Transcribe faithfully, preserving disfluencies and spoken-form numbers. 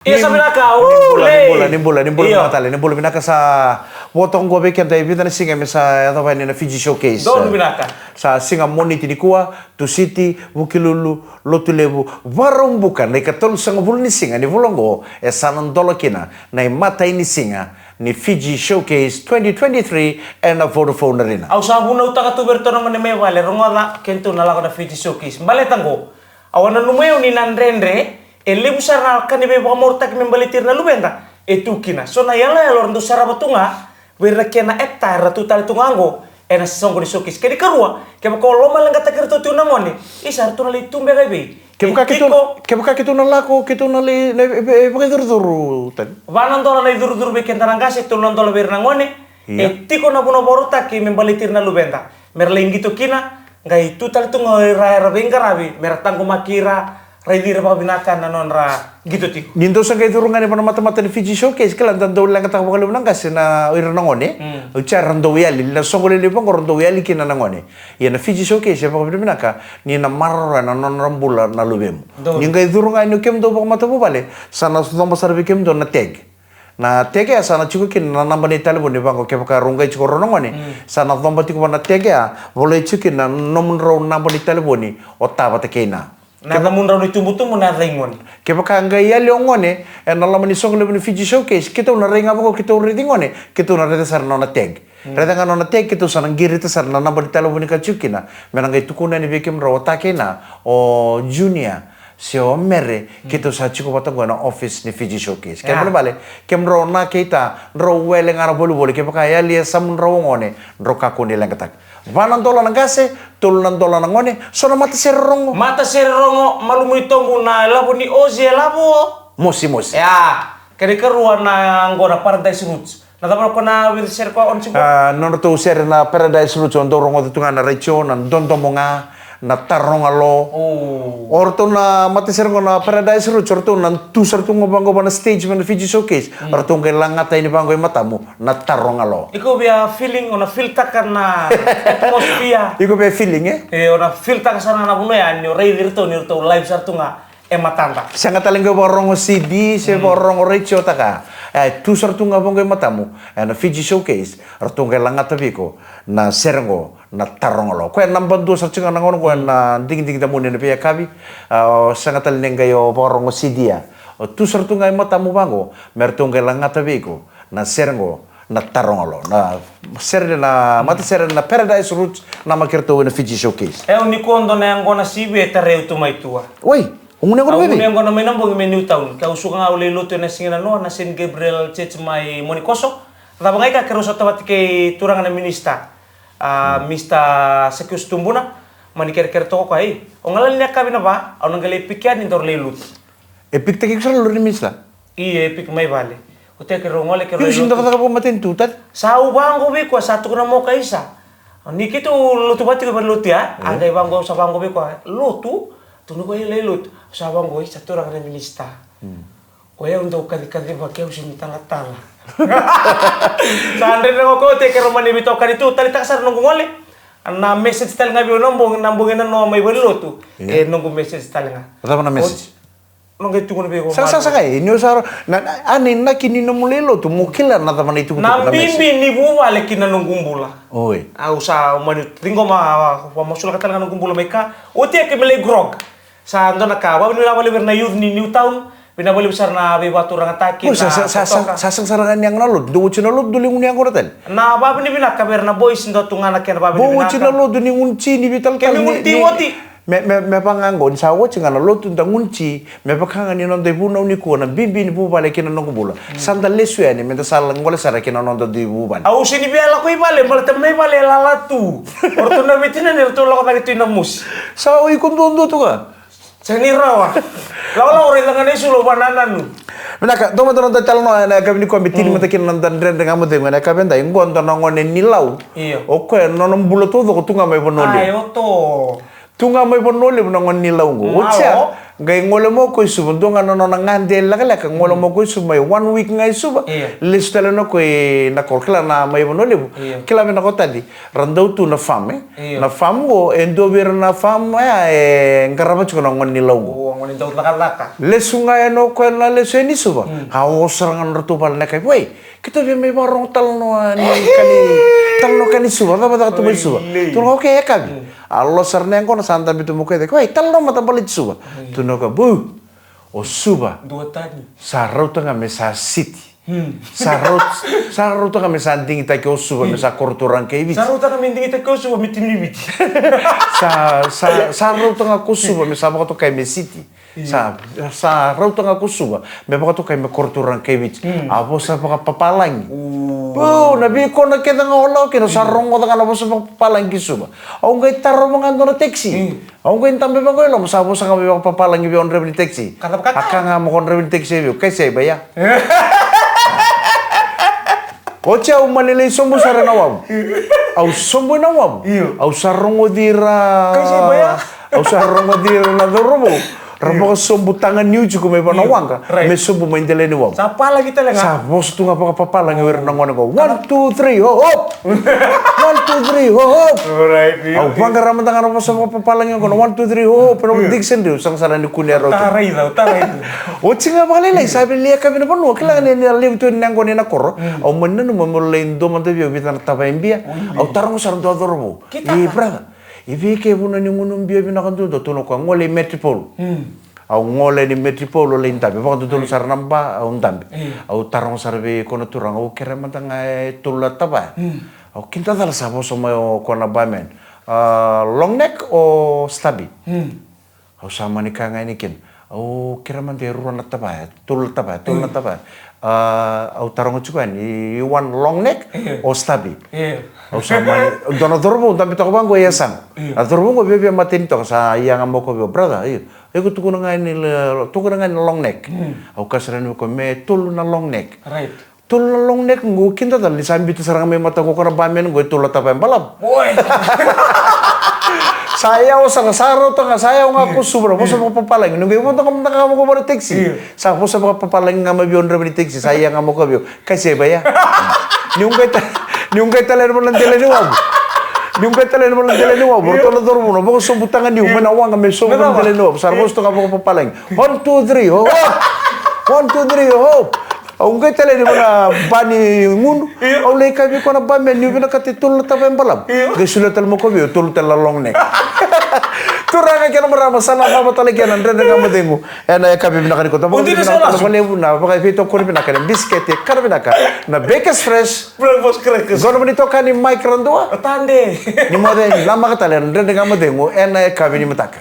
Ia sa vinaka. Ni bula, ni bula, ni bula, ni bula. Io. Vinaka tale, ni bula vinaka. Sa vo toka qo vei keda e vica na siga me sa yacova yani na Fiji Showcase. Donu vinaka. Sa siga Moniti nikua, Tusiti, Vukelulu, Lotulevu, Vakaraubuka, na ikatolusagavulu ni siga ni vula oqo, e sa na dola kina na imatai ni siga ni Fiji Showcase twenty twenty-three ena Vodafone Arena. Au sa vunautaka tu vei iratou na gone mai vale, rogoca, keitou na lako na Fiji Showcase. Baleta oqo, au a nanuma au ni na dredre, e levu sara na ka ni veivakamarautaki me baleti ira na luveda e tu kina. So na iyaloyalo era dau sarava tu ga vei ira na kena ekta era tu tale tu ga oqo ena soqo ni Showcase. Kena ikarua, kevaka o lomaleqataki iratou tiko na gone, isa, eratou na lai tu beka i vei? Kevaka keitou, kevaka keitou na lako, keitou na lai, na, e, e, e vakaicurucuru tani. Va na dola na icurucuru vei keda na qase, tolu na dola vei ira na gone. Ia. E tiko na vanua vakarautaki me baleti ira na luveda me ra lai qito kina, qai tu tale tu ga o ira era veiqaravi me ra taqomaki ira, raici ira vakavinaka na nodra qito tiko. Ni dou sa qai curu ga yani vua na matamata ni Fiji Showcase, kila da dau leqataka vakalevu na qase na o ira na gone. Mm. Oti ya ra dau yali, na soqo lelevu oqo ra dau yali kina na gone. Ia na Fiji Showcase e vakavinavinaka ni na maroroya na nodra bula na luvemu. Donu. Ni qai curu ga yani o kemudou vakamatavuvale, sa na coba sara vei kemudou na tag. Na tag ya sa na tiko kina na naba ni talevoni vaqo, kevaka rau qai tiko rau na gone, mm, sa na coba tiko vua na tag ya, volai tiko kina na nomudrau naba ni talevoni o ta vata kei na. Na yacamudrau na itubutubu, na yaca i gone. Kevaka qai yali o gone ena loma ni soqo levu ni Fiji Showcase, keitou na rai ga vaqo, keitou raici gone, keitou na raica sara na nona tag. Mm. Raica ga na nona tag, keitou sa na qirita sara na naba ni talevoni ka tiko kina, me na qai tukuna yani vei kemudrau o ta kei na, o Junior se o Mere, mm, keitou sa tiko vata qo ena office ni Fiji Showcase. Kena, yeah, ibalebale, kemudrau na kei ta, drau wele ga na volivoli, kevaka yali e yasamudrau o gone, drau kakua ni leqataka. Va na dola na qase, tolu na dola na gone, so na matasere rogo. Matasere rogo, malumu ni tobu, na ilavo ni Ozi e lavo. Mosi, mosi. Ia, kena ikarua na qo na Paradise Roots. Na cava na ko na vei sere ko on tiko? A, nodratou sere na Paradise Roots, o dou rogoca tu ga na retio, na dodomo ga, na taroga lo. O. O ratou na matasere qo na Paradise Roots, o ratou na tu sara tu ga vaqo va na stage mai na Fiji Showcase. Mm. O ratou qai lagata yani vaqo i matamu na taroga lo. Iko via feeling, o na feel taka na atmosphere. Iko via feeling, e? E, o na feel taka sara ga na vanua ya ni o raici iratou ni ratou live sara tu ga e matada. Sega tale qai vakarogo C D se, mm, vakarogo retio taka. E, tu sara tu ga vaqo i matamu ena Fiji Showcase, ratou qai lagata vei iko na sere qo na taroga lo. Koya naba dua sara tiko ga na gauna qo ena digidigi damuni ena veiyakavi. A, o sega tale ni qai o vakarogo C D ya. O tu sara tu ga i matamu vaqo me ratou qai lagata vei iko na sere qo na taroga lo. Na sere na, mm, matasere na Paradise Roots, namaki iratou ena Fiji Showcase. E, au ni kodo na yaqona sivi e tarai au tu mai tua. Oi, o gunu yaqona mai vei? Au gunu yaqona mai na bogi mai Newtown. Ke au suka ga au lai lotu ena siga na noa na Saint Gabriel Church mai Monikoso. Cava ga i ka keirau sota vata kei turaga na minisita, a, mm, Mister Sakiusi Tubuna, mani kerekere toka o koya, ei, o galala ni yakavi na va, au na qai lai piki yani daru lai lotu. E pikitaki iko sara lori ni minisita? Io, e piki mai vale. Oti ya keirau gole, keirau. Io, sega ni cakacaka vakamatanitu tale. Sa au vaqo vei koya, sa tukuna mo ka isa. Ni keitou lotu vata tiko i valenilotu ya, a, e, qai vaqo, au sa vaqo vei koya, lotu? Tukuna o koya, io, lai lotu. Au sa vaqo, isa, turaga na minisita. Mm. O yau dau kacikaciva ke au sega ni talatala. Sa dredre ga o koya, oti ya keirau mani veitokani tu, taleitaka sara noqu gole. Na message tale ga vei au na bogi, na bogi na noa mai valenilotu. Io. E, noqu message tale ga. Cava na message? Oti, noqu qai tukuna vei iko. Saka, saka, saka, e, ni o sa ro-, na, na, a, na inaki ni nomu lai lotu, mo kila na cava na itukutuku na message. Na bibi ni vuvale ki na noqu bula. Oi. Au sa mani ciqoma, a, a, vakamasulaka tale ga noqu bula mai ka. Oti ya keimami lai grog. Sa dua na ka, vakavinavinaka vakalevu vei ira na youth ni Newtown, vinaka vakalevu sara na veivakaturagataki. Oi, sa, na sa, sa, sa, totoka. Sa sega sara ga ni yaga na lotu, dou oti na lotu, dou lai gunu yaqona tale. Na vakavinavinaka vei ira na boys, dua tu ga na kena vakavinavinaka. Dou oti na lotu ni gunu ti, ni veitalatala, ni gunu ti, ni, ni oti. Me, me, me vaka ga qo, ni sa oti ga na lotu, da gunu ti, me vaka ga ni noda ivunau nikua na bibi ni vuvale ki na noqu bula. Mm. Sa da lesu yani, me da sa gole sara ki na noda dui vuvale. Au sega ni via lako i vale, baleta mai vale e lala tu. O ratou na veitinani, ratou lako cake tu i na mosi. Sa o iko duadua tu ga. Sega ni rawa. Lakolako raica ga na isulu, au vakanananu. Vinaka, dua mada na noda italanoa ena yakavi nikua, me tini, mm, mada kina na noda Dredre Ga Mo Cegu ena yakavi edai. Qo dua na gone ni Lau. Io. O koya na nona bula taucoko tu ga mai Vanua Levu. Ai, oto. Tu ga mai Vanua Levu na gone ni Lau qo. Oti ya, Qai gole mai o koya i Suva, dua ga na nona gade lekaleka, gole mai o koya i Suva, mai one week ga i Suva. Io. Lesu tale na koya i Nakoro, kila na mai Vanua Levu. Io. Kila vinaka o Tadi, ra dau tu na farm, e? Io. Na farm qo, e dua vei ira na farm ya e qarava tiko na gone ni Lau qo. O, gone dau cakacaka. Lesu ga yani o koya na lesu yani i Suva. Mm. A oso sara ga na nodratou vale na yakavi. Wai, keitou via mai vakarogo talanoa ni ka ni, talanoa ka ni Suva, cava caka tu mai Suva. Oi, lei. Tukuna, okay, yakavi. Mm. A lako sara na yaqona, sa dabe tu mai o koya e cake. Wai, talanoa mada baleti Suva. Mm. Tukuna o koya, bu, o Suva. Dua tani. Sa rauta ga me sa city. Mm. Sa rauta, sa rauta ga me sa digitaki o Suva, me sa koro turaga kei Viti. Sa rauta ga me digitaki o Suva me timi ni Viti. Sa, sa, sa rauta ga ko Suva me sa vakatokai me city. Io. Sa, sa rauta ga ko Suva me vakatokai me koro turaga kei Viti. Mm. A vosa vakapapalagi. O. Pau, na veikona kece ga o lako kina, sa rogoca ga na vosa vakapapalagi ki Suva. Au qai tarova ga dua na taxi. Mm. Au qai dabe vaqo i loma, sa vosa ga vakapapalagi vei au na draiva ni taxi. Ka cava ka kaya? A kaya ga mai ko na draiva ni taxi vei au, kai se baya. Oti au malelei sobu sara ena wavu. Au sobu ena wavu. Io. Au sa rogoci ira. Kai se baya. Au sa rogoci ira na cauravou. Ra vakasobu taga niu tiko mai vua na waqa. Io. Right. Me sobu mai dela ni wavu. Sa palagi tale ga. Sa vosa tu ga vakapapalagi o ira na gone qo. One, two, three, ho, hop. One, two, three, ho, hop. Alright, io. Au vaqara mada ga na vosa vakapapalagi qo na one, two, three, ho, hop. Io. Ena dictionary, au sega sara ni kunea rauta. Au ta raica, au ta raica. Oti ga vakalailai, sa via lai yakavi na vanua. Kila ga ni a levu tu na yaqona ena koro. Mm. Au mani nanuma meu lai dua mada vei au vica na tavaya e bia. Oi, bia. Au taroga sara dua cauravou. Kei tata. E, brother. E vei ke vuna ni gunu bia vinaka duadua? Tukuna o koya, gole i Metropole. Mm. Au gole yani i Metropole, au lai dabe. Vakadodonu sara na ba, au dabe. Mm. Au taroga sara vei koya na turaga, au kerea mada ga e tolu na tavaya. Mm. Au kidacala sa vosa mai o koya na barman. A, long neck o stubby? Mm. Au sa mani kaya ga yani kina. Au kerea mada e rua na tavaya, tolu na tavaya, tolu na tavaya. A, au taroga tiko yani, you want long neck or stubby? Io. Au sa mani, dua na cauravou, dabe toka vaqo e yasana. Io. A cauravou qo viavia mateni toka, sa ia ga mai o koya vei au, brother, io. Iko tukuna ga yani, tukuna ga yani long neck. Mm. Au kaya sara yani vei koya, me tolu na long neck. Right. Tolu na long neck qo, kidacala ni sa biuta sara ga mai mataqu o koya na barman qo e tolu na tavaya balavu. Oi. Sa yawa sara, sa rauta ga, sa yawa ga ko Suva na vosa vakapapalagi. Niu qai vodo ga mada ga vaqo vua na taxi. Io. Sa vosa vakapapalagi ga mai vei au na draiva ni taxi, sa ia ga mai o koya vei au. Kai se baya. Niu qai ta, niu qai tale yani vua na dela ni wavu. Niu qai tale yani vua na dela ni wavu. Io. Ratou na cauravou na vakasobu taga niu mai na waqa me sobu na dela ni wavu. Sa ra vosa tu ga vakapapalagi. One, two, three, ho, hop. One, two, three, ho, hop. Au qai tale yani vua na ba ni gunu. Io. Au lai kaya vei koya na barman niu vinakata e tolu na tavaya balavu. Io. Qai solia tale mai o koya vei au, tolu tale na long neck. Turaga kei na marama, sa na cava tale kina na Dredre Ga Mo Cegu ena yakavi vinaka nikua. Oti na, sa na vakalevu na vakaveitokoni vinaka ena bisikete, kana vinaka na Bakers Fresh. Breakfast crackers. Qo na nomuni itokani Mike Radua. Tade. Ni moce, namaka tale na Dredre Ga Mo Cegu ena yakavi ni mataka.